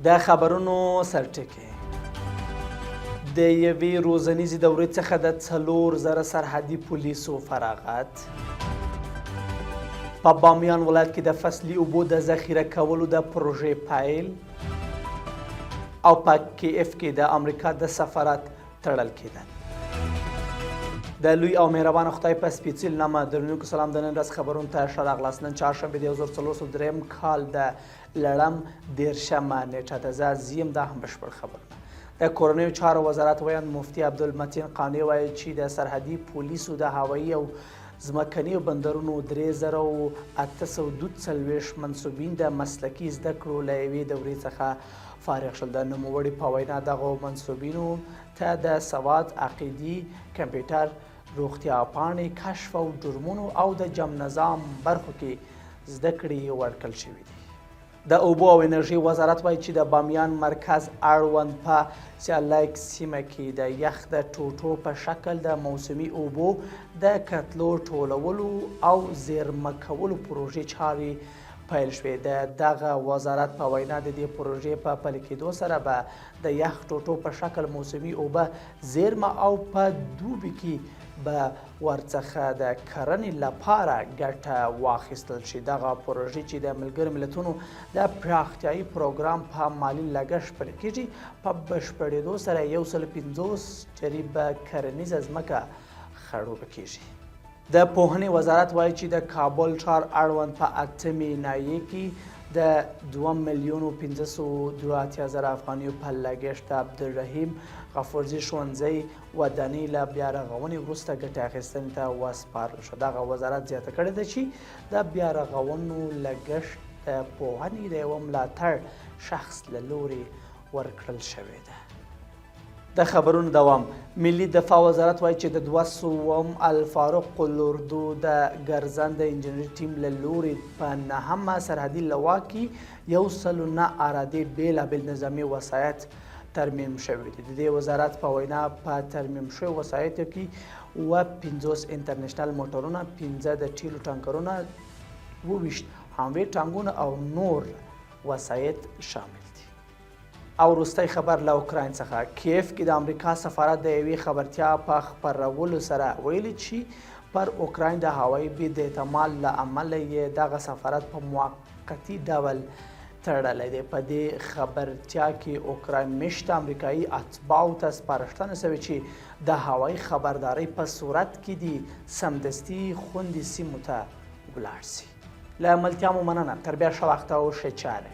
د خبرونو سرټکی: د یوې روزنیزې دورې څخه د 4000 سرحدي پولیسو فراغت، په بامیان ولایت کې د فصلي اوبو د ذخیره کولو د پروژې پیل، او په کیف کې د امریکا د سفارت تړل کېدل. د لوی او مهربان خدای په سپېڅلي نامه درنونکو سلام، د نن ورځ خبرونو ته ښه راغلاست. نن چهارشنبه د 1403 کال د لړم 30مه نېټه ده. زه زیم، دا هم بشپړ خبرونه. د کورنیو چارو وزارت ویاند مفتي عبدالمتین قانع وایي چې د سرحدي پولیسو د هوایي او ځمکنیو بندرونو 3842 منسوبین د مسلکي زده کړو له یوې دورې څخه فارغ شول. د نوموړي په وینا، دغو منسوبینو ته د سواد، عقیدي، کمپیوټر، روغتیا پاڼې، کشف او جرمونو او د جم نظام برخو کې زده کړې ورکړل شوې دي. د اوبو او انرژي وزارت وایي چې د بامیان مرکز اړوند په سیالایک سیمه کې د یخ د ټوټو په شکل د موسمي اوبو د کتلو ټولولو او زیرمه کولو پروژې چارې پیل شوې. د دغه وزارت په وینا، د دې پروژې په پلي کېدو سره به د یخ ټوټو په شکل موسمي اوبه زیرمه او په دوبي کې به ورڅخه د کرنې لپاره ګټه واخیستل شي. دغه پروژې چې د ملګرو ملتونو د پراختیایي پروګرام په مالي لګښت پلي کېږي، په بشپړېدو سره 150 جریبه کرنیزه ځمکه خړوبه کېږي. د پوهنې وزارت وایي چې د کابل ښار اړوند په اتمې ناحیې کې د 2,582,000 افغانیو په لګښت د عبدالرحیم غفورزي ښوونځی ودانۍ له بیا رغونې وروسته ګټې اخیستنې ته وسپارل شوه. دغه وزارت زیاته کړې ده چې د بیا رغونو لګښت د پوهنې د یوه ملاتړ شخص له لوري ورکړل شوې ده. د خبرونو دوام. ملي دفاع وزارت وایي چې د 200 الفاروق قول اردو د ګرځند انجنیري ټیم له لوري په نهمه سرحدي لوا کې 109 ارادې بېلابېل نظامي وسایط ترمیم شوي دي. د دې وزارت په وینا، په ترمیم شویو وسایطو کې 57 انټرنشنل موټرونه، 5 د ټیلو ټانکرونه، 27 هاموې ټانګونه او نور وسایط شامل دي. او وروستی خبر له اوکراین څخه. کیف کې د امریکا سفارت د یوې خبرتیا په خپرولو سره ویلي چې پر اوکراین د هوایي برید د احتمال له امله یې دغه سفارت په موقتي ډول تړلی دی. په دې خبرتیا کې اوکراین میشته امریکایي اتباعو ته سپارښتنه شوې چې د هوایي خبردارۍ په صورت کې دي سمدستي خوندي سیمو ته ولاړ شي. له ملتیا مو مننه، تر بیا ښه وخت او ښې چارې.